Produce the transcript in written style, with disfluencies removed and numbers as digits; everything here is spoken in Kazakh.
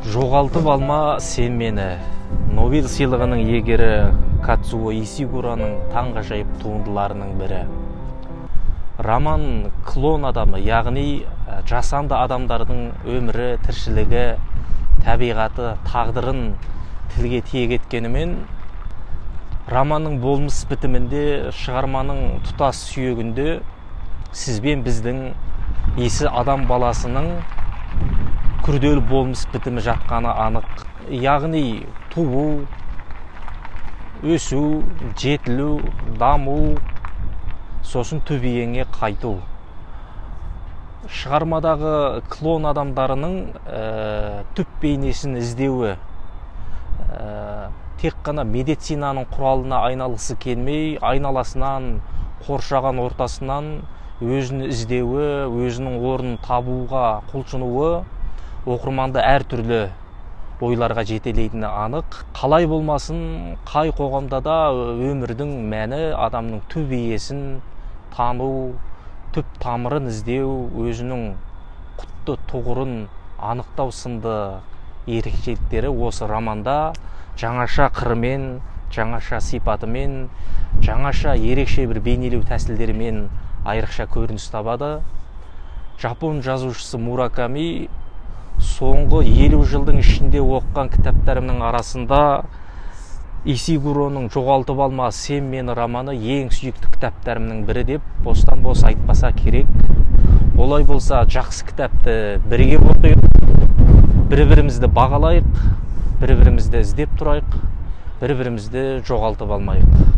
Жоғалтып алма сен мені. Нобель сыйлығының иегері Кадзуо Исигуроның таңғажайып туындыларының бірі. Роман клон адамы, яғни жасанды адамдардың өмірі, тіршілігі, табиғаты, тағдырын тілге тиек еткенімен, романның болмыс бітімінде, шығарманың тұтас сүйегінде сіз бен біздің есі адам баласының күрделі болмыс бітімі жатқаны анық. Яғни туу, өсу, жетілу, даму, сосын түп иеңе қайту. Шығармадағы клон адамдарының түп бейнесін іздеуі, тек қана медицинаның құралына айналғысы келмей, айналасынан, қоршаған ортасынан өзін іздеуі, өзінің орнын табуға құлшынуы оқырманды әртүрлі ойларға жетелейтіні анық. Қалай болмасын, қай қоғамда да өмірдің мәні адамның түп иесін тану, түп тамырын іздеу, өзінің құтты тұғырын анықтау сынды ерекшеліктері осы романда жаңаша қырымен, жаңаша сипатымен, жаңаша ерекше бір бейнелеу тәсілдерімен айрықша көрініс табады. Жапон жазушысы Мураками соңғы 50 жылдың ішінде оқыған кітаптарымның арасында Исигуроның «Жоғалтып алма сен мені» романы ең сүйікті кітаптарымның бірі деп бостан бос айтпаса керек. Олай болса, жақсы кітапты бірге оқиық, бір-бірімізді бағалайық, бір-бірімізді іздеп тұрайық, бір-бірімізді жоғалтып алмайық.